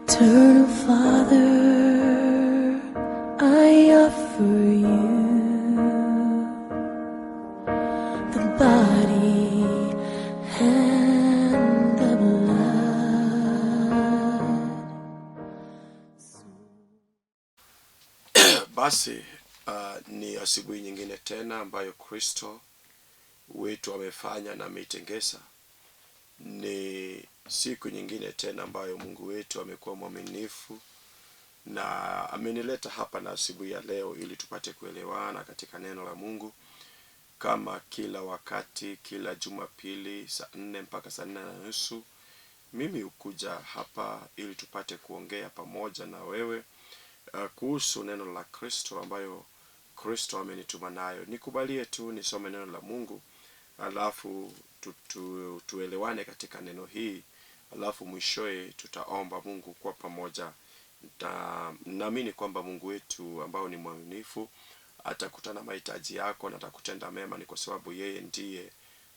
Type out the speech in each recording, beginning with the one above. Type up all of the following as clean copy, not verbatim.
Eternal Father, I offer you the body and the blood. Basi ni asubuhi nyingine tena ambayo Kristo wetu amefanya na ameitengeza. Ni siku nyingine tena ambayo Mungu wetu amekuwa mwaminifu na amenileta hapa na asubuhi ya leo ili tupate kuelewana katika neno la Mungu kama kila wakati, kila Jumapili saa 4 mpaka saa 4:30 mimi hukuja hapa ili tupate kuongea pamoja na wewe kuhusu neno la Kristo ambayo Kristo amenituma nayo. Nikubalie tu nisome neno la Mungu, alafu tuelewane katika neno hii, alafu mwishowe tutaomba Mungu kwa pamoja. Naamini kwamba Mungu wetu ambao ni mwaminifu atakutana mahitaji yako na atakutenda mema, ni kwa sababu yeye ndiye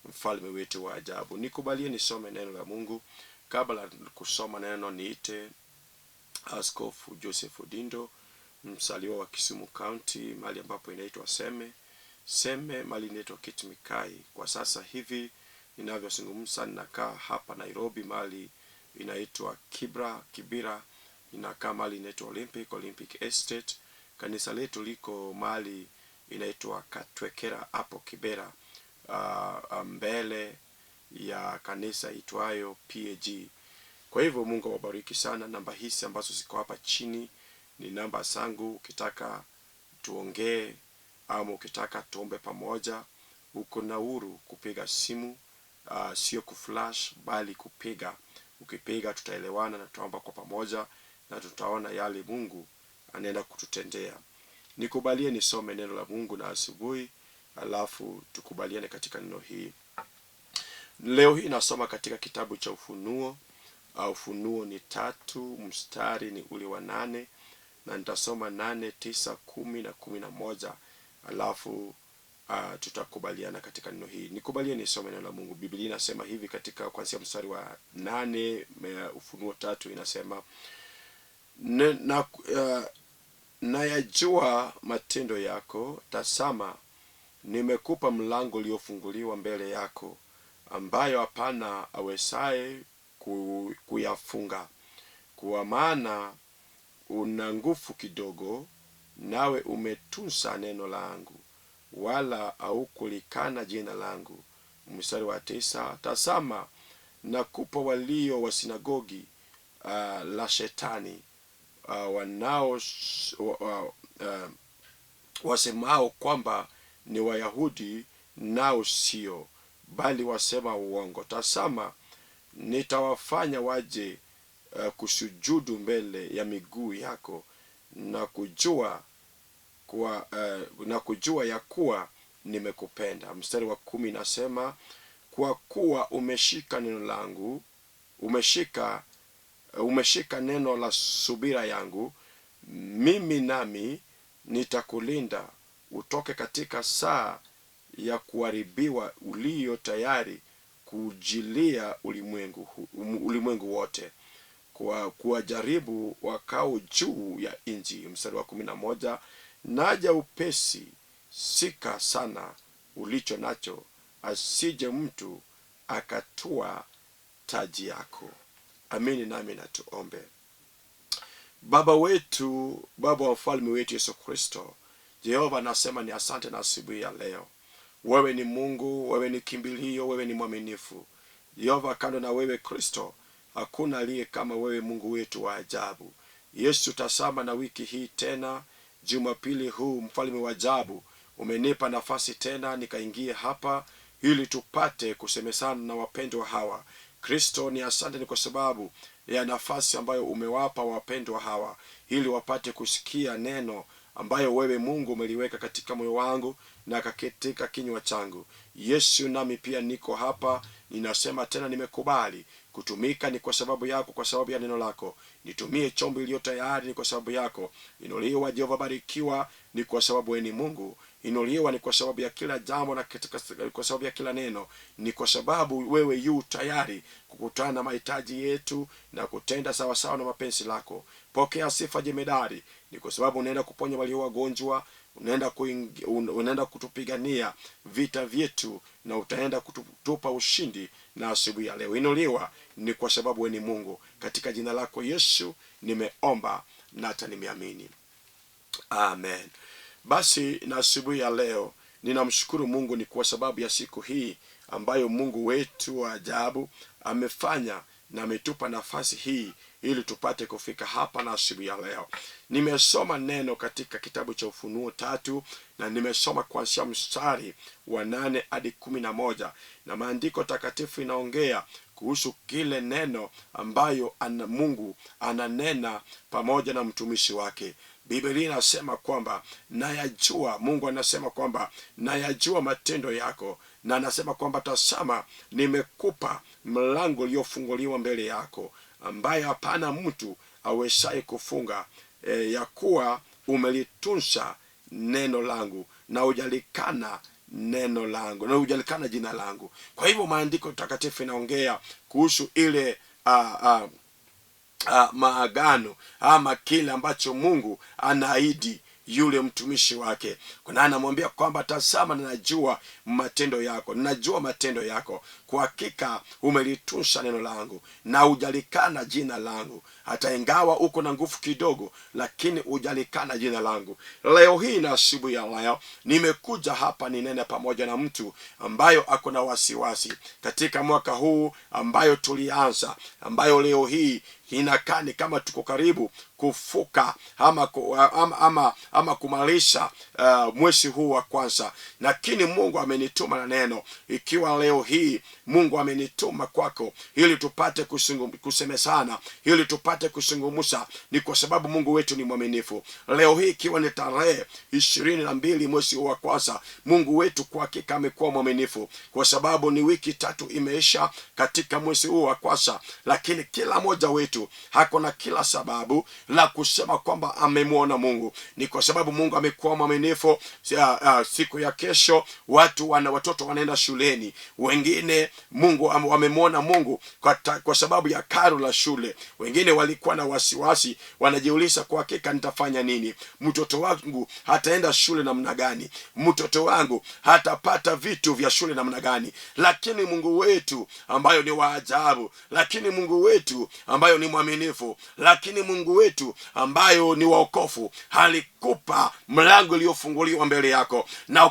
mfalme wetu wa ajabu. Nikubalie nisome neno la Mungu. Kabla kusoma neno, niite Askofu Joseph Odindo, msaliwa wa Kisumu County, mahali ambapo inaitwa Seme. Seme mahali inaitwa Kitmikai. Kwa sasa hivi ninavyozungumza ninakaa hapa Nairobi, mahali inaitwa Kibra, Kibira. Ninakaa mahali inaitwa Olympic Estate. Kanisa letu liko mahali inaitwa Katwekera hapo Kibera, mbele ya kanisa itwayo PAG. Kwa hivyo Mungu awabariki sana. Namba hizi ambazo ziko hapa chini ni namba zangu, ukitaka tuongee ama ukitaka tuombe pamoja, uko na uhuru kupiga simu, sio kuflash bali kupiga. Ukipiga tutaelewana na tutaomba kwa pamoja na tutaona yale Mungu anaenda kututendea. Nikubalie nisome neno la Mungu na asubuhi, alafu tukubaliane katika neno hii. Leo hii nasoma katika kitabu cha Ufunuo. Ufunuo ni 3, mstari ni ule wa 8, na nitasoma 8, 9, 10 na 11, alafu tutakubaliana katika neno hii. Nikubalie nisome neno la Mungu. Biblia inasema hivi katika kuanzia mstari wa 8, Ufunuo 3 inasema, nayajua matendo yako, tazama nimekupa mlango uliofunguliwa mbele yako, ambayo hapana awezaye kuyafunga. Kwa maana una nguvu kidogo, nawe umetunza neno langu, wala haukulikana jina langu. Mstari wa 9, tazama nakupa walio wa sinagogi la shetani, wasemao kwamba ni Wayahudi nao sio, bali wasema uongo. Tazama nitawafanya waje kusujudu mbele ya miguu yako na kujua ya kuwa nimekupenda. Mstari wa 10 nasema, kwa kuwa umeshika neno langu, umeshika neno la subira yangu, mimi nami nitakulinda utoke katika saa ya kuharibiwa ulio tayari kujilia ulimwengu wote, kwa kuwajaribu wakao juu ya nchi. Mstari wa 11, naja upesi, sika sana ulicho nacho, asije mtu akatua taji yako. Amini nami na tuombe. Baba wetu, Baba wa mfalme wetu Yesu Kristo, Jehova nasema ni asante na asubuhi ya leo. Wewe ni Mungu, wewe ni kimbilio, wewe ni mwaminifu. Jehova, kando na wewe Kristo, hakuna aliye kama wewe, Mungu wetu wa ajabu. Yesu, tazama na wiki hii tena, Jumapili huu, mfalme wa ajabu, umenipa nafasi tena nikaingie hapa ili tupate kusemezana na wapendwa hawa. Kristo, ni asante ni kwa sababu ya nafasi ambayo umewapa wapendwa hawa ili wapate kusikia neno ambayo wewe Mungu umeliweka katika moyo wangu na katika kinywa changu. Yesu, nami pia niko hapa, ninasema tena nimekubali kutumika ni kwa sababu yako, kwa sababu ya neno lako. Nitumie chombo iliyo tayari ni kwa sababu yako. Inuliwa Jehova, barikiwa ni kwa sababu wewe ni Mungu. Inuliwa ni kwa sababu ya kila jambo na kwa sababu ya kila neno, ni kwa sababu wewe yu tayari kukutana na mahitaji yetu na kutenda sawasawa na mapenzi lako. Pokea sifa jemedari, ni kwa sababu unaenda kuponya walio wagonjwa, unaenda kutupigania vita vyetu na utaenda kutupa ushindi na asubuhi ya leo. Inuliwa ni kwa sababu wewe ni Mungu. Katika jina lako Yesu nimeomba na hata nimeamini, amen. Basi na asubuhi ya leo ninamshukuru Mungu ni kwa sababu ya siku hii ambayo Mungu wetu wa ajabu amefanya na ametupa nafasi hii ili tupate kufika hapa na asubuhi ya leo. Nimesoma neno katika kitabu cha Ufunuo 3 na nimesoma kuanzia mstari wa 8 hadi 11, na maandiko takatifu inaongea kuhusu kile neno ambayo Mungu ananena pamoja na mtumishi wake. Biblia inasema kwamba nayajua, Mungu anasema kwamba nayajua matendo yako, na anasema kwamba tazama, nimekupa mlango uliofunguliwa mbele yako, ambaye hapana mtu awezaye kufunga, ya kuwa umelitunza neno langu na hujalikana neno langu na hujalikana jina langu. Kwa hivyo maandiko takatifu inaongea kuhusu ile maagano ama kile ambacho Mungu anaahidi yule mtumishi wake. Kuna anamwambia kwamba tazama, ninajua matendo yako, ninajua matendo yako, kwa hakika umelitunza neno langu na hujalikana jina langu. Hata ingawa uko na nguvu kidogo, lakini hujalikana jina langu. Leo hii na asubuhi ya leo nimekuja hapa ninene pamoja na mtu ambayo ako na wasiwasi katika mwaka huu ambayo tulianza, ambayo leo hii inakaa ni kama tuko karibu kufuka ama kumalisha mwezi huu wa kwanza. Lakini Mungu amenituma na neno, ikiwa leo hii Mungu amenituma kwako ili tupate kusemesana, ili tupate kusungumusa, ni kwa sababu Mungu wetu ni mwaminifu. Leo hii ikiwa ni tarehe 22 mwezi huu wa kwanza, Mungu wetu kwa hakika amekuwa mwaminifu, kwa sababu ni wiki 3 imeisha katika mwezi huu wa kwanza, lakini kila mmoja wetu hako na kila sababu la kusema kwamba amemwona Mungu. Ni kwa sababu Mungu amekuwa mwaminifu. Siku ya kesho watoto wanaenda shuleni, wengine Mungu wamemwona Mungu kwa sababu ya karo la shule. Wengine walikuwa na wasiwasi, wanajiuliza kwa hakika nitafanya nini, mtoto wangu hataenda shule namna gani, mtoto wangu hatapata vitu vya shule namna gani. Lakini Mungu wetu ambayo ni wa ajabu, lakini Mungu wetu ambayo ni mwaminifu, lakini Mungu wetu ambayo ni waokofu, alikupa mlango uliofunguliwa mbele yako na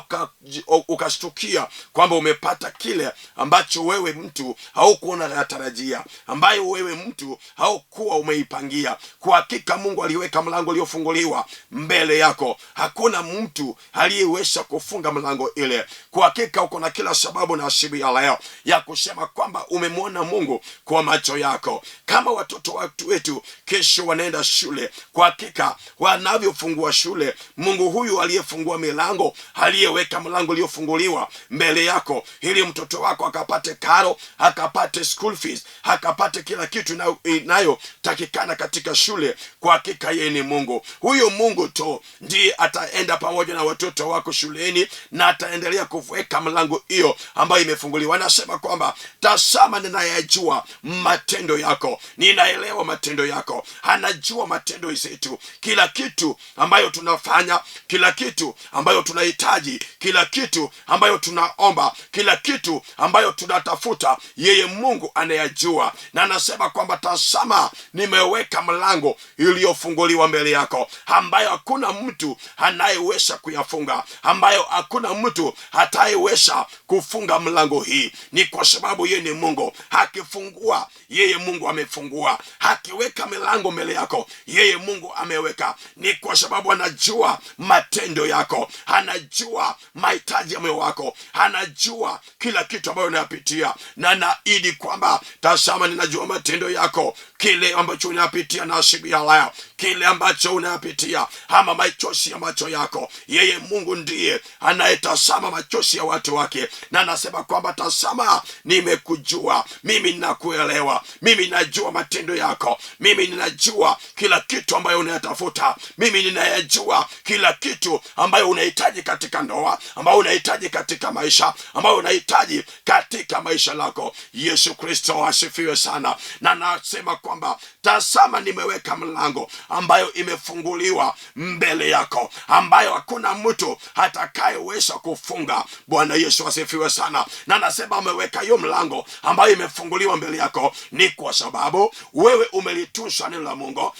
ukashtukia kwamba umepata kile ambacho wewe mtu haukuwa unatarajia, ambayo wewe mtu haukuwa umeipangia. Kwa hakika Mungu aliweka mlango uliofunguliwa mbele yako, hakuna mtu aliyeweza kufunga mlango ile. Kwa hakika uko na kila sababu na asubuhi ya leo ya kusema kwamba umemwona Mungu kwa macho yako. Kama watoto wetu kesho wanaenda shule, kwa hakika wanavyofungua shule, Mungu huyu aliyefungua milango, aliyeweka mlango uliofunguliwa mbele yako ili mtoto wako akapate karo, akapate school fees, akapate kila kitu inayotakikana katika shule, kwa hakika yeye ni Mungu. Huyo Mungu tu ndiye ataenda pamoja na watoto wako shuleni na ataendelea kuweka mlango hiyo ambayo imefunguliwa. Anasema kwamba tazama, ninayajua matendo yako, ninaelewa matendo yako. Anajua matendo yetu, kila kitu ambayo tunafanya, kila kitu ambayo tunahitaji, kila kitu ambayo tunaomba, kila kitu ambayo tunatafuta, yeye Mungu anayajua. Na anasema kwamba tazama, nimeweka mlango iliyofunguliwa mbele yako, ambayo hakuna mtu anayeweza kuyafunga, ambayo hakuna mtu hatayeweza kufunga mlango hii. Ni kwa sababu yeye ni Mungu. Akifungua, yeye Mungu amefungua. Akiweka milango mbele yako, yeye Mungu ameweka. Ni kwa sababu anajua matendo yako, anajua mahitaji ya moyo wako, anajua kila kitu ambayo unapitia. Na naahidi kwamba tazama, ninajua matendo yako, kile ambacho unapitia na asubuhi ya leo, kile ambacho unapitia ama machozi ya macho yako, yeye Mungu ndiye anayetazama machozi ya watu wake, na anasema kwamba tazama, nimekujua mimi, ninakuelewa mimi, ninajua matendo yako, mimi ninajua kila kitu ambayo unayatafuta, mimi ninayajua Amejua kila kitu ambayo unahitaji katika ndoa, ambayo unahitaji katika maisha, ambayo unahitaji katika maisha lako. Yesu Kristo asifiwe sana. Na nasema kwamba tazama, nimeweka mlango ambayo imefunguliwa mbele yako, ambayo hakuna mtu atakayeweza kufunga. Bwana Yesu asifiwe sana. Na nasema ameweka hiyo mlango ambayo imefunguliwa mbele yako, ni kwa sababu wewe umelitunza neno la Mungu,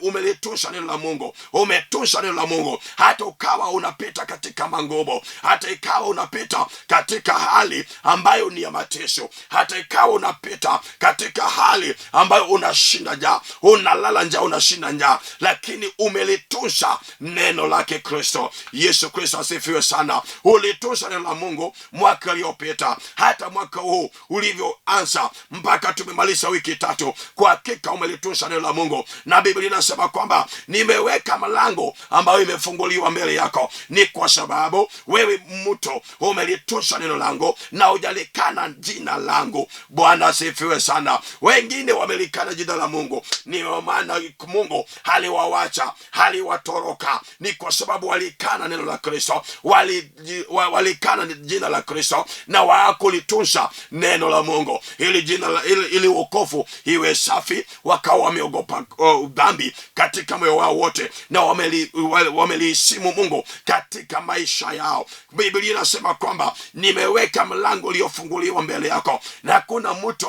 umelitunza neno la Mungu, umetunza neno la Mungu, hata ukawa unapita katika mangumu, hata ikawa unapita katika hali ambayo ni ya mateso, hata ikawa unapita katika hali ambayo unashinda njaa, unalala njaa, unashinda njaa, lakini umelitunza neno lake Kristo. Yesu Kristo asifiwe sana. Ulitunza neno la Mungu mwaka uliopita, hata mwaka huu ulivyoanza mpaka tumemaliza wiki 3, kwa hakika umelitunza neno la Mungu. Na Biblia inasema kwamba nimeweka mlango ambayo imefunguliwa mbele yako, ni kwa sababu wewe mtu umelitunza neno langu na hujalikana jina langu. Bwana asifiwe sana. Wengine wamelikana jina la Mungu, ni maana Mungu haliwawacha, haliwatoroka, ni kwa sababu walikana neno la Kristo, walikana jina la Kristo na hawakulitunza neno la Mungu ili jina la, ili wokovu iwe safi. Wakawa wameogopa dhambi katika moyo wao wote, na wameliheshimu Mungu katika maisha yao. Biblia inasema kwamba nimeweka mlango uliofunguliwa mbele yako, na hakuna mtu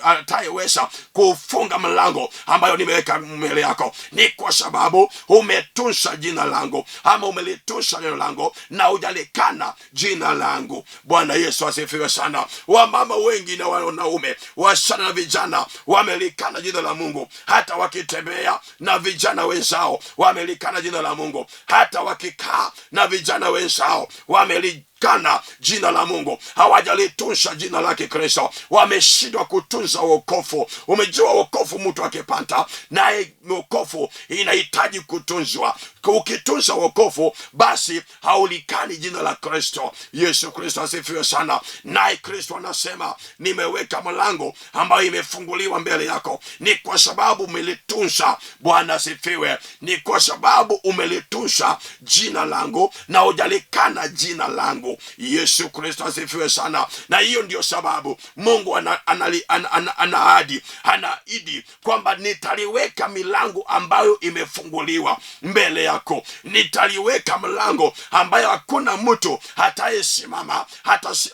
atayeweza kufunga mlango ambayo nimeweka mbele yako, ni kwa sababu umetunza jina langu, ama umelitunza neno langu na hujalikana jina langu. Bwana Yesu asifiwe sana. Wamama wengi na wanaume, wasichana na vijana wamelikana jina la Mungu, hata wakitembea na vijana wenzao wamelikana jina la Mungu, hata wakikaa na vijana wenzao wamelikana jina la Mungu, hawajalitunza jina lake Kristo, wameshindwa kutunza wokovu. Umejua wokovu mtu akipata naye, wokovu inahitaji kutunzwa. Ukitunza wokovu, basi haulikani jina la Kristo. Yesu Kristo asifiwe sana. Naye Kristo anasema nimeweka mlango ambayo imefunguliwa mbele yako, ni kwa sababu umelitunza. Bwana asifiwe. Ni kwa sababu umelitunza jina langu na hujalikana jina langu. Yesu Kristo asifiwe sana. Na hiyo ndio sababu Mungu anaahidi kwamba nitaliweka milango ambayo imefunguliwa mbele yako, nitaliweka mlango ambayo hakuna mtu hatayesimama,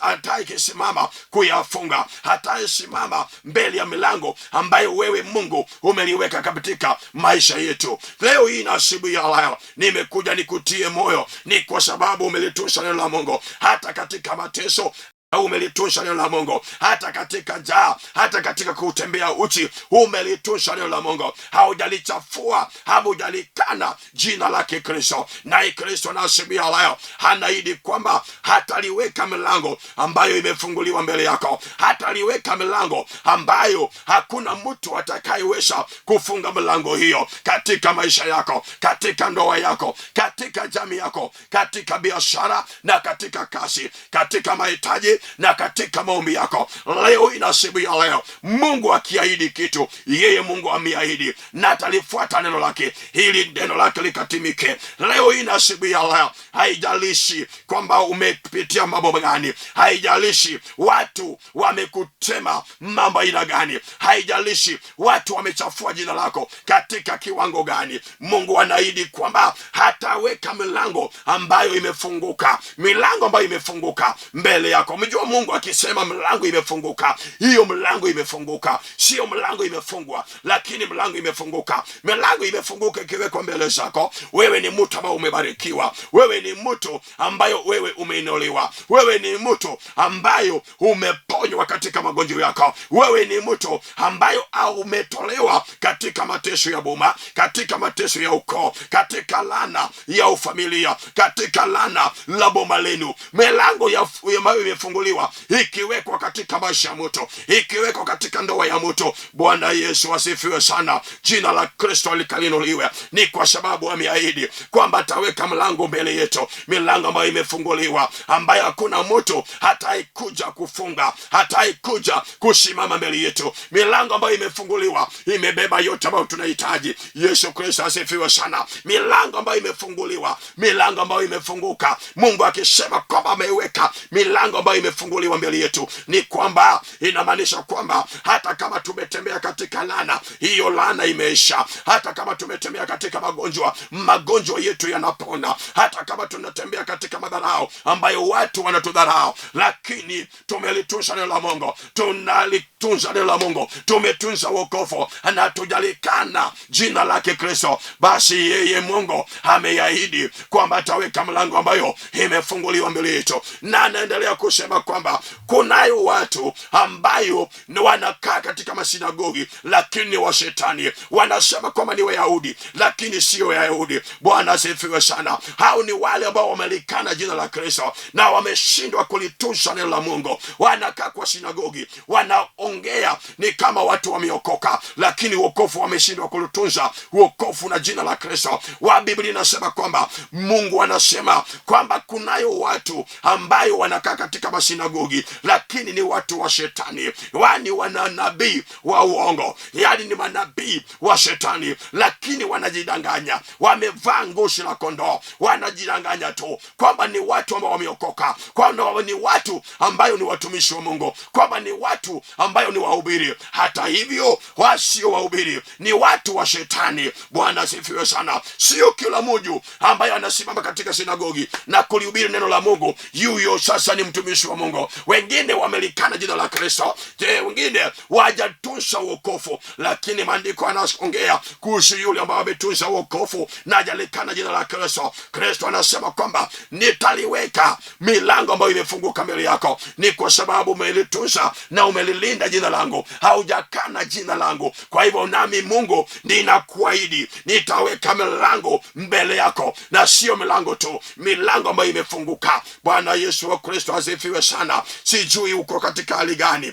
hatayesimama kuyafunga, hatayesimama mbele ya milango ambayo wewe Mungu umeliweka katika maisha yetu. Leo hii na asubuhi ya leo nimekuja nikutie moyo, ni kwa sababu umelitunza neno la Mungu hata katika mateso umelitunza neno la Mungu, hata katika njaa, hata katika kutembea uchi umelitunza neno la Mungu, haujalichafua, haujalikana jina lake Kristo. Naye Kristo na asubuhi ya leo anaahidi kwamba hataliweka milango ambayo imefunguliwa mbele yako, hataliweka milango ambayo hakuna mtu atakayeweza kufunga milango hiyo katika maisha yako, katika ndoa yako, katika jamii yako, katika biashara na katika kazi, katika mahitaji na katika maombi yako. Leo ina siku ya leo, Mungu akiahidi kitu, yeye Mungu ameahidi na atalifuata neno lake ili neno lake likatimike. Leo ina siku ya leo, haijalishi kwamba umepitia mambo gani, haijalishi watu wamekutema mambo aina gani, haijalishi watu wamechafua jina lako katika kiwango gani, Mungu anaahidi kwamba hataweka milango ambayo imefunguka, milango ambayo imefunguka mbele yako. Umejua Mungu akisema mlango imefunguka, hiyo mlango imefunguka, sio mlango imefungwa, lakini mlango imefunguka. Milango imefunguka ikiwekwa mbele zako. Wewe ni mtu ambaye umebarikiwa, wewe ni mtu ambayo wewe umeinuliwa, wewe ni mtu ambayo umeponywa katika magonjwa yako, wewe ni mtu ambayo umetolewa katika mateso ya boma, katika mateso ya ukoo, katika laana ya ufamilia, katika laana la boma lenu. Milango ambayo imefunguliwa imefunguliwa ikiwekwa katika maisha ya mtu, ikiwekwa katika ndoa ya mtu. Bwana Yesu asifiwe sana, jina la Kristo likalinuliwe. Ni kwa sababu ameahidi kwamba ataweka mlango mbele yetu, milango ambayo imefunguliwa, ambayo hakuna mtu hataikuja kufunga, hataikuja kusimama mbele yetu. Milango ambayo imefunguliwa imebeba yote ambayo tunahitaji. Yesu Kristo asifiwe sana. Milango ambayo imefunguliwa, milango ambayo imefunguka, Mungu akisema kwamba ameiweka milango ambayo imefunguliwa mbele yetu, ni kwamba inamaanisha kwamba hata kama tumetembea katika laana, hiyo laana imeisha. Hata kama tumetembea katika magonjwa, magonjwa yetu yanapona. Hata kama tunatembea katika madharau ambayo watu wanatudharau, lakini tumelitunza neno la Mungu, tunalitunza neno la Mungu, tumetunza wokovu na tujalikana jina lake Kristo, basi yeye Mungu ameahidi kwamba ataweka mlango ambayo imefunguliwa mbele yetu, na anaendelea kusema kwamba kunayo watu ambayo ni wanakaa katika masinagogi lakini wa shetani, wanasema kwamba ni Wayahudi lakini sio Wayahudi. Bwana asifiwe sana. Hao ni wale ambao wamelikana jina la Kristo na wameshindwa kulitunza neno la Mungu. Wanakaa kwa sinagogi, wanaongea ni kama watu wameokoka, lakini wokovu wameshindwa kulitunza wokovu na jina la Kristo. Wa Biblia inasema kwamba Mungu anasema kwamba kunayo watu ambayo wanakaa katika masinagogi lakini ni watu wa shetani, wani wana nabii wa uongo, yaani ni manabii wa shetani, lakini wanajidanganya, wamevaa ngozi la kondoo, wanajidanganya tu kwamba ni watu ambao wameokoka, kwamba ni watu ambayo ni watumishi wa Mungu, kwamba ni watu ambayo ni wahubiri. Hata hivyo wasio wahubiri, ni watu wa shetani. Bwana asifiwe sana. Sio kila mtu ambaye anasimama katika sinagogi na kulihubiri neno la Mungu yuyo sasa ni mtumishi wa Mungu. Wengine wamelikana jina la Kristo, je, wengine wajatunza wokovu, lakini maandiko yanaongea kuhusu yule ambaye ametunza wokovu na hajalikana jina la Kristo. Kristo anasema kwamba nitaliweka milango ambayo imefunguka mbele yako, ni kwa sababu umelitunza na umelilinda jina langu, haujakana jina langu. Kwa hivyo nami Mungu ninakuahidi nitaweka milango mbele yako, na sio milango tu, milango ambayo imefunguka. Bwana Yesu wa Kristo asifiwe sana. Sijui uko katika hali gani,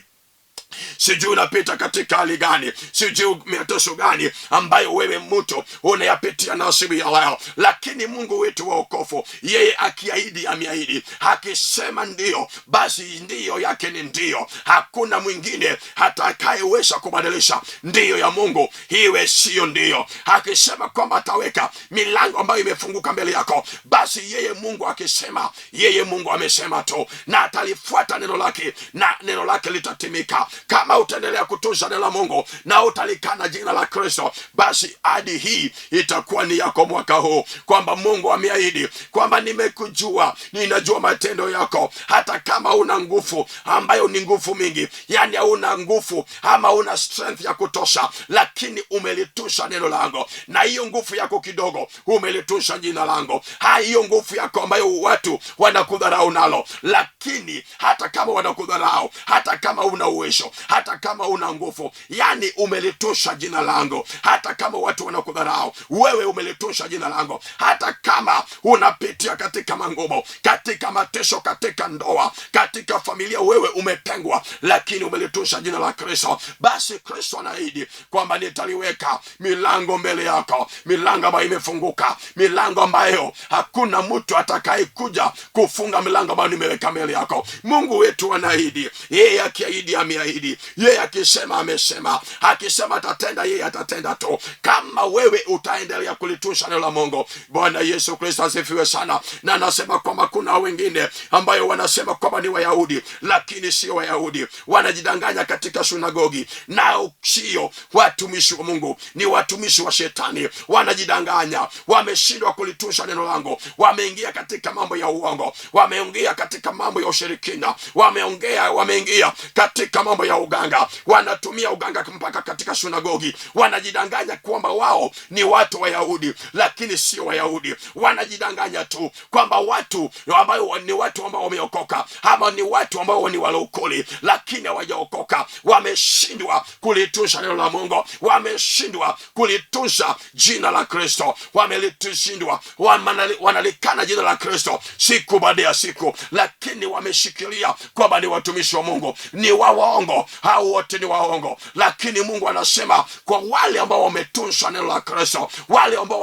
sijui unapita katika hali gani, sijui mateso gani ambayo wewe mtu unayapitia na siku ya leo, lakini Mungu wetu wa wokovu, yeye akiahidi ameahidi, akisema ndiyo, basi ndiyo yake ni ndiyo. Hakuna mwingine atakayeweza kubadilisha ndiyo ya Mungu iwe siyo ndiyo. Akisema kwamba ataweka milango ambayo imefunguka mbele yako, basi yeye Mungu akisema, yeye Mungu amesema tu, na atalifuata neno lake na neno lake litatimika. Kama utaendelea kutunza neno la Mungu na utalikana jina la Kristo, basi ahadi hii itakuwa ni yako mwaka huu, kwamba Mungu ameahidi kwamba nimekujua, ninajua matendo yako, hata kama una nguvu ambayo ni nguvu mingi, yani hauna nguvu ama una strength ya kutosha, lakini umelitunza neno langu, na hiyo nguvu yako kidogo umelitunza jina langu. Hiyo nguvu yako ambayo watu wanakudharau nalo, lakini hata kama wanakudharau, hata kama una uwezo, hata kama una nguvu, yani umelitusha jina langu. Hata kama watu wanakudharau, wewe umelitusha jina langu. Hata kama unapitia katika mangumu, katika mateso, katika ndoa, katika familia, wewe umetengwa, lakini umelitusha jina la Kristo. Basi Kristo anaahidi kwamba nitaliweka milango mbele yako, milango ambayo imefunguka, milango ambayo hakuna mtu atakayekuja kufunga milango ambayo nimeweka mbele yako. Mungu wetu anaahidi, yeye akiahidi ameahidi, yeye akisema amesema, akisema atatenda, yeye atatenda tu, kama wewe utaendelea kulitunza neno la Mungu. Bwana Yesu Kristo asifiwe sana. Na anasema kwamba kuna wengine ambayo wanasema kwamba ni Wayahudi lakini sio Wayahudi, wanajidanganya katika sinagogi, nao sio watumishi wa Mungu, ni watumishi wa shetani. Wanajidanganya, wameshindwa kulitunza neno langu, wameingia katika mambo ya uongo, wameingia katika mambo ya ushirikina, wameingia katika mambo ya uganga. uganga, wanatumia uganga mpaka katika sunagogi. Wanajidanganya kwamba wao ni watu Wayahudi, lakini sio Wayahudi. Wanajidanganya tu kwamba watu ambao ni watu ambao wameokoka ama ni watu ambao ni walokole, lakini hawajaokoka. Wameshindwa kulitunza neno la Mungu, wameshindwa kulitunza jina la Kristo, wamelishindwa, wanalikana jina la Kristo siku baada ya siku, lakini wameshikilia kwamba ni watumishi wa Mungu. Ni waongo, hao wote ni waongo. Lakini Mungu anasema kwa wale ambao wametunza neno la Kristo, wale ambao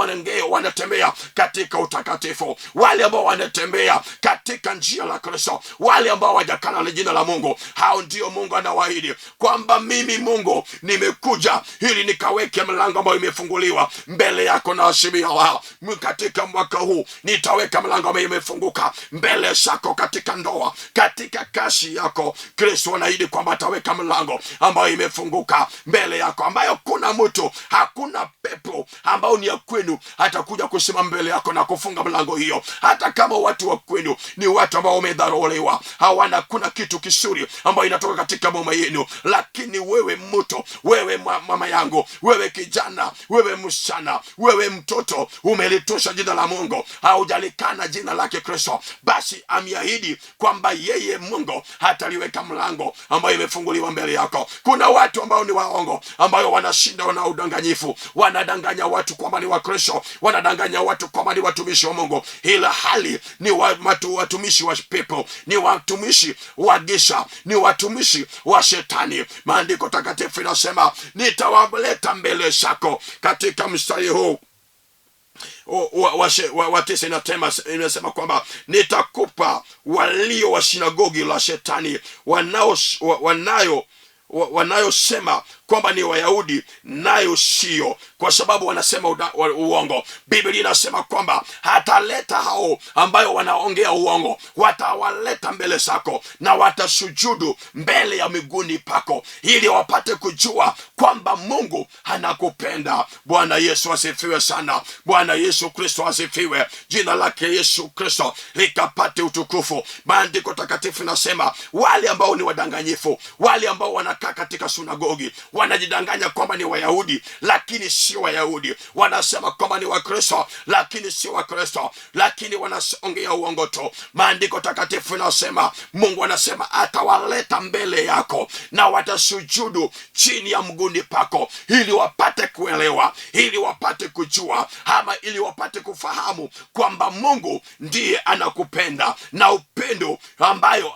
wanatembea katika utakatifu, wale ambao wanatembea katika njia la Kristo, wale ambao hawajakana na jina la Mungu, hao ndio Mungu anawaahidi kwamba mimi Mungu nimekuja ili nikaweke mlango ambao imefunguliwa mbele yako na wasimia wao. Katika mwaka huu nitaweka mlango ambao imefunguka mbele zako, katika ndoa, katika kazi yako. Kristo anaahidi kwamba ataweka mlango ambayo imefunguka mbele yako, ambayo kuna mtu, hakuna pepo ambao ni ya kwenu atakuja kusimama mbele yako na kufunga mlango hiyo. Hata kama watu wa kwenu ni watu ambao wamedharauliwa, hawana kuna kitu kizuri ambayo inatoka katika boma yenu, lakini wewe mtu, wewe mama yangu, wewe kijana, wewe msichana, wewe mtoto, umelitosha jina la Mungu, haujalikana jina lake Kristo, basi ameahidi kwamba yeye Mungu hataliweka mlango ambayo imefunguliwa mbele yako. Kuna watu ambao ni waongo, ambayo wanashinda na udanganyifu, wanadanganya watu kwamba ni Wakristo, wanadanganya watu kwamba ni watumishi wa Mungu, ila hali ni watumishi wa pepo, ni watumishi wa giza, ni watumishi wa shetani. Maandiko takatifu inasema nitawaleta mbele zako. Katika mstari huu wa 9 inasema kwamba nitakupa walio wa sinagogi la shetani, wanayosema kwamba ni Wayahudi nayo sio, kwa sababu wanasema uongo. Biblia inasema kwamba hataleta hao ambayo wanaongea uongo, watawaleta mbele zako na watasujudu mbele ya miguuni pako, ili wapate kujua kwamba Mungu anakupenda. Bwana Yesu asifiwe sana. Bwana Yesu Kristo asifiwe. Jina lake Yesu Kristo likapate utukufu. Maandiko takatifu inasema wale ambao ni wadanganyifu, wale ambao wanakaa katika sunagogi, wanajidanganya kwamba ni Wayahudi lakini sio Wayahudi, wanasema kwamba ni Wakristo lakini sio Wakristo, lakini wanaongea uongo tu. Maandiko takatifu inasema Mungu anasema atawaleta mbele yako na watasujudu chini ya mguuni pako, ili wapate kuelewa, ili wapate kujua, ama ili wapate kufahamu kwamba Mungu ndiye anakupenda na upendo ambayo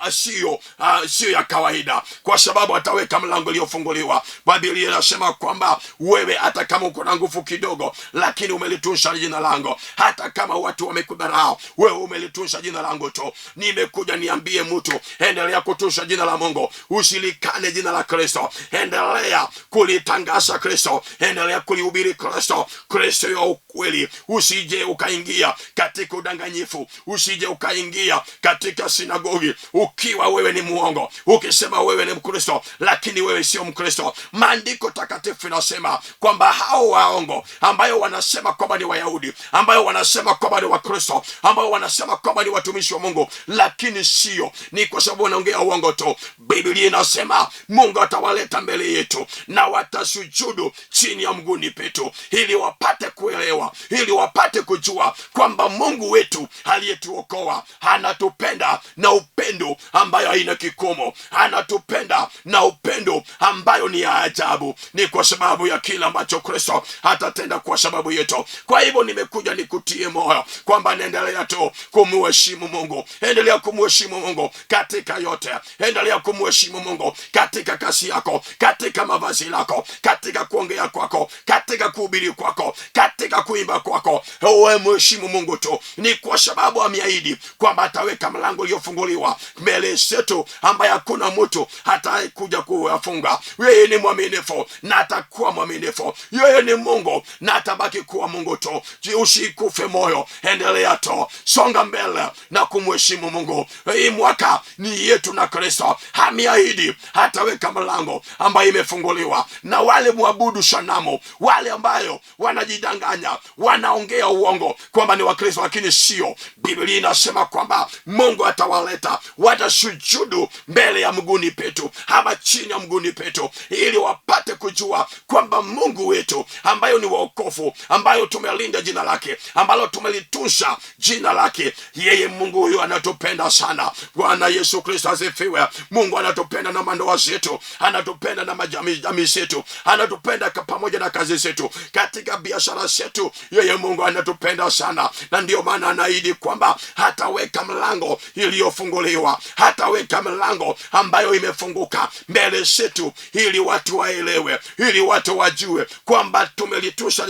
sio ya kawaida, kwa sababu ataweka mlango uliofunguliwa. Biblia inasema kwamba wewe hata kama uko na nguvu kidogo, lakini umelitunza jina langu. Hata kama watu wamekudharau, wewe umelitunza jina langu tu. Nimekuja niambie mtu, endelea kutunza jina la Mungu, usilikane jina la Kristo, endelea kulitangaza Kristo, endelea kulihubiri Kristo, Kristo ya ukweli. Usije ukaingia katika udanganyifu, usije ukaingia katika sinagogi ukiwa wewe ni muongo, ukisema wewe ni Mkristo lakini wewe sio Mkristo. Maandiko takatifu inasema kwamba hao waongo ambayo wanasema kwamba ni Wayahudi, ambayo wanasema kwamba ni Wakristo, ambayo wanasema kwamba ni watumishi wa Mungu, lakini sio, ni kwa sababu wanaongea uongo tu. Biblia inasema Mungu atawaleta mbele yetu na watasujudu chini ya mguuni petu, ili wapate kuelewa, ili wapate kujua kwamba Mungu wetu aliyetuokoa anatupenda na upendo ambayo haina kikomo, anatupenda na upendo ambayo ni ya ajabu. Ni kwa sababu ya kila ambacho Kristo atatenda kwa sababu yetu. Kwa hivyo nimekuja nikutie moyo kwamba naendelea tu kumuheshimu Mungu, endelea kumuheshimu Mungu katika yote, endelea kumuheshimu Mungu katika kazi yako, katika mavazi lako, katika kuongea kwako, katika kuhubiri kwako, katika kuimba kwako. Wewe muheshimu Mungu tu, ni kwa sababu ameahidi kwamba ataweka mlango uliofunguliwa mbele zetu ambaye hakuna mtu hatakuja kuyafunga. Yeye ni mwaminifu. mwaminifu na atakuwa mwaminifu. Yeye ni Mungu na atabaki kuwa Mungu tu. Usikufe moyo, endelea tu, songa mbele na kumheshimu Mungu. Hii mwaka ni yetu na Kristo ameahidi hataweka mlango ambayo imefunguliwa na wale mwabudu sanamu, wale ambayo wanajidanganya, wanaongea uongo kwamba ni Wakristo, lakini sio. Biblia inasema kwamba Mungu atawaleta, watasujudu mbele ya mguuni petu ama chini ya mguuni petu, ili wapate kujua kwamba Mungu wetu ambayo ni wokovu, ambayo tumelinda jina lake, ambalo tumelitunza jina lake, yeye Mungu huyu anatupenda sana. Bwana Yesu Kristo asifiwe. Mungu anatupenda na mandoa zetu, anatupenda na majamii jamii zetu, anatupenda pamoja na kazi zetu, katika biashara zetu. Yeye Mungu anatupenda sana, na ndiyo maana anaahidi kwamba hataweka mlango iliyofunguliwa, hataweka mlango ambayo imefunguka mbele zetu, ili watu waelewe, ili watu wajue kwamba tumelitusha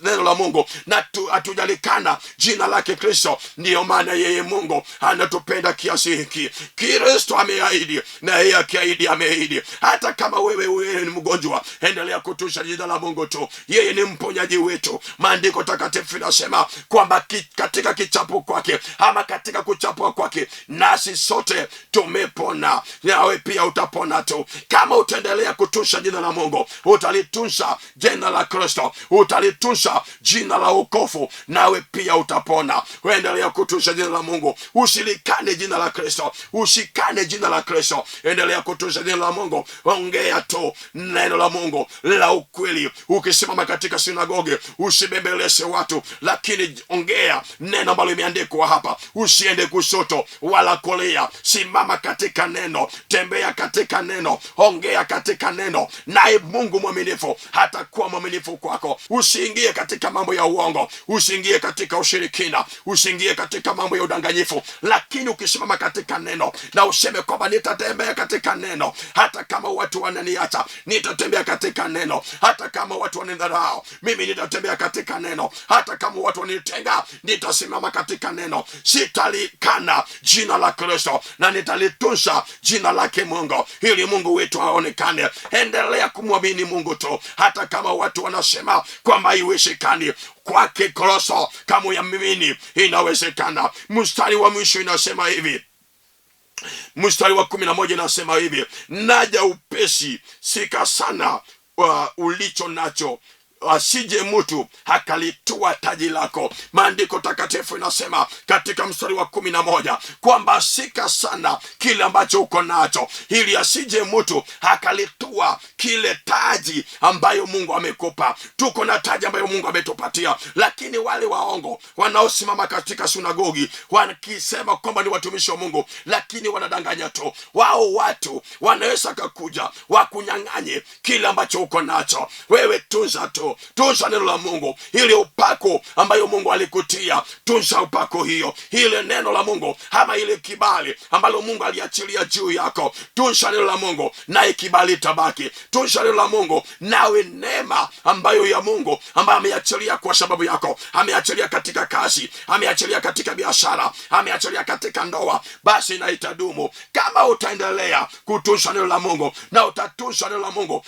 neno la Mungu na hatujalikana jina lake Kristo. Ndiyo maana yeye Mungu anatupenda kiasi hiki. Kristo ameahidi, na yeye akiahidi ameahidi. Hata kama wewe ni mgonjwa, endelea kutusha jina la Mungu tu. Yeye ni mponyaji wetu. Maandiko takatifu inasema kwamba katika kichapo kwake ama katika kuchapwa kwake nasi sote tumepona. Nawe pia utapona tu kama utaendelea kutusha jina la Mungu, utalitunza jina la Kristo, utalitunza jina la wokovu, nawe pia utapona. Endelea kutunza jina la Mungu, usilikane jina la Kristo, usikane jina la Kristo. Endelea kutunza jina la Mungu, ongea tu neno la Mungu la ukweli. Ukisimama katika sinagogi, usibembeleze watu, lakini ongea neno ambalo limeandikwa hapa. Usiende kushoto wala kulia, simama katika neno, tembea katika neno, ongea katika neno, naye Mungu mwaminifu hatakuwa mwaminifu kwako. Usiingie katika mambo ya uongo, usiingie katika ushirikina, usiingie katika mambo ya udanganyifu, lakini ukisimama katika neno na useme kwamba nitatembea katika neno, hata kama watu wananiacha, nitatembea katika neno, hata kama watu wananidharau, mimi nitatembea katika neno, hata kama watu wanitenga, nitasimama katika neno, sitalikana jina la Kristo na nitalitunza jina lake Mungu, ili Mungu wetu aonekane. Endelea kumwamini Mungu tu, hata kama watu wanasema kwamba haiwezekani. Kwake Kristo kama uyamini inawezekana. Mstari wa mwisho inasema hivi, mstari wa 11 inasema hivi, naja upesi, sika sana ulicho nacho, asije mtu akalitua taji lako. Maandiko takatifu inasema katika mstari wa 11 kwamba sika sana kile ambacho uko nacho, ili asije mtu akalitua kile taji ambayo Mungu amekupa. Tuko na taji ambayo Mungu ametupatia, lakini wale waongo wanaosimama katika sinagogi wakisema kwamba ni watumishi wa Mungu, lakini wanadanganya tu. Wao watu wanaweza kakuja wakunyang'anye kile ambacho uko nacho. Wewe tunza tu, tunza neno la Mungu, ile upako ambayo Mungu alikutia, tunza upako hiyo, ile neno la Mungu ama ile kibali ambalo Mungu aliachilia juu yako. Tunza neno la Mungu naye kibali itabaki. Tunza neno la Mungu nawe neema ambayo ya Mungu ambayo ameachilia kwa sababu yako, ameachilia katika kazi, ameachilia katika biashara, ameachilia katika ndoa, basi na itadumu kama utaendelea kutunza neno la Mungu, na utatunza neno la Mungu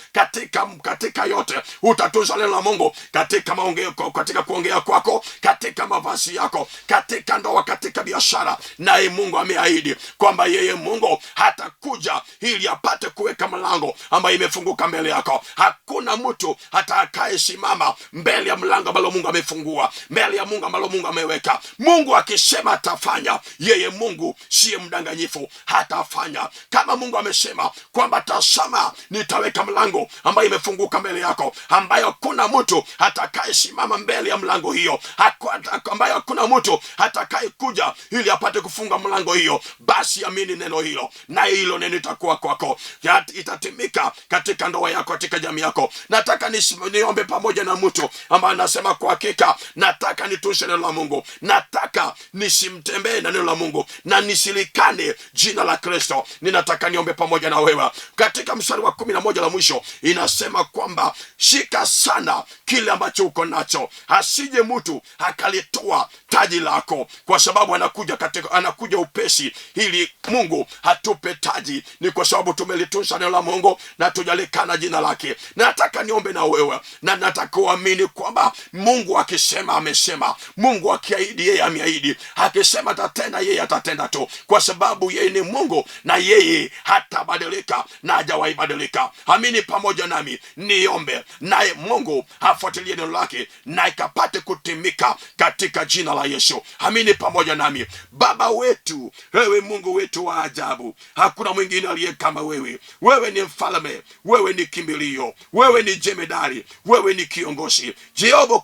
katika yote, utatunza neno la Mungu katika maongeo, katika kuongea kwako, katika mavazi yako, katika ndoa, katika biashara. Naye Mungu ameahidi kwamba yeye Mungu hatakuja ili apate kuweka mlango ambayo imefunguka mbele yako. Hakuna mtu atakayesimama mbele ya mlango ambalo Mungu amefungua, mbele ya Mungu ambalo Mungu ameweka. Mungu akisema atafanya, yeye Mungu siye mdanganyifu, hatafanya. Kama Mungu amesema kwamba tazama, nitaweka mlango ambayo imefunguka mbele yako, ambayo hakuna mtu atakayesimama mbele ya mlango hiyo, ambayo hakuna mtu atakayekuja ili apate kufunga mlango hiyo, basi amini neno hilo, na hilo neno itakuwa kwako, itatimika katika ndoa yako, katika jamii yako. Nataka niombe pamoja na mtu ambaye anasema kwa hakika, nataka nitunze neno la Mungu, nataka nisimtembee na neno la Mungu na nisilikane jina la Kristo. Ninataka niombe pamoja na wewe. Katika mstari wa 11 la mwisho inasema kwamba shika sana kile ambacho uko nacho, asije mtu akalitoa taji taji lako, kwa sababu anakuja upesi ili Mungu hatupe taji. Ni kwa sababu tumelitunza neno la Mungu na tujalikana jina lake. Nataka niombe na wewe, na nataka uamini kwamba Mungu akisema amesema, Mungu akiahidi yeye ameahidi, akisema atatenda yeye atatenda tu, kwa sababu yeye ni Mungu na yeye hatabadilika na hajawahi badilika. Amini pamoja nami niombe, naye Mungu afuatilie neno lake na ikapate kutimika katika jina la Yesu. Amini pamoja nami. Baba wetu, wewe Mungu wetu wa ajabu, hakuna mwingine aliye kama wewe. Wewe ni mfalme, wewe ni kimbilio, wewe ni jemedari, wewe ni kiongozi. Jehova,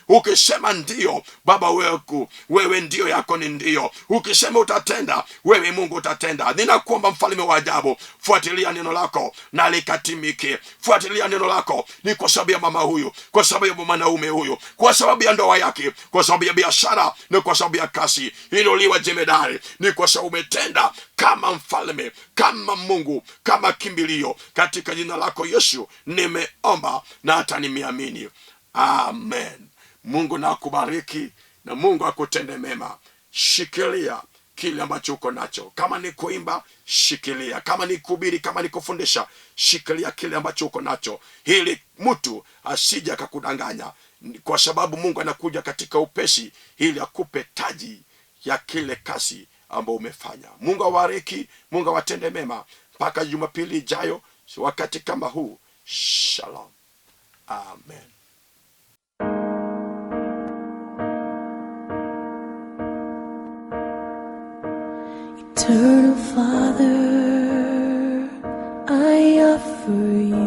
ukisema ndio, Baba wetu, wewe ndio yako ni ndio. Ukisema utatenda, wewe Mungu utatenda. Ninakuomba mfalme wa ajabu, fuatilia neno lako na likatimike. Fuatilia neno lako, ni kwa sababu ya mama huyu, kwa sababu ya mwanaume huyu, kwa sababu ya ndoa yake, kwa sababu ya biashara, ni kwa sababu ya kasi. Inuliwa jemedari, ni kwa sababu umetenda kama mfalme, kama Mungu, kama kimbilio. Katika jina lako Yesu nimeomba na hata nimeamini, amen. Mungu na akubariki na Mungu akutende mema. Shikilia kile ambacho uko nacho. Kama ni kuimba, shikilia. Kama ni kuhubiri, kama ni kufundisha, shikilia kile ambacho uko nacho, ili mtu asije akakudanganya, kwa sababu Mungu anakuja katika upesi ili akupe taji ya kile kazi ambayo umefanya. Mungu awabariki, Mungu awatende mema mpaka Jumapili ijayo wakati kama huu. Shalom, amen. Eternal Father, I offer you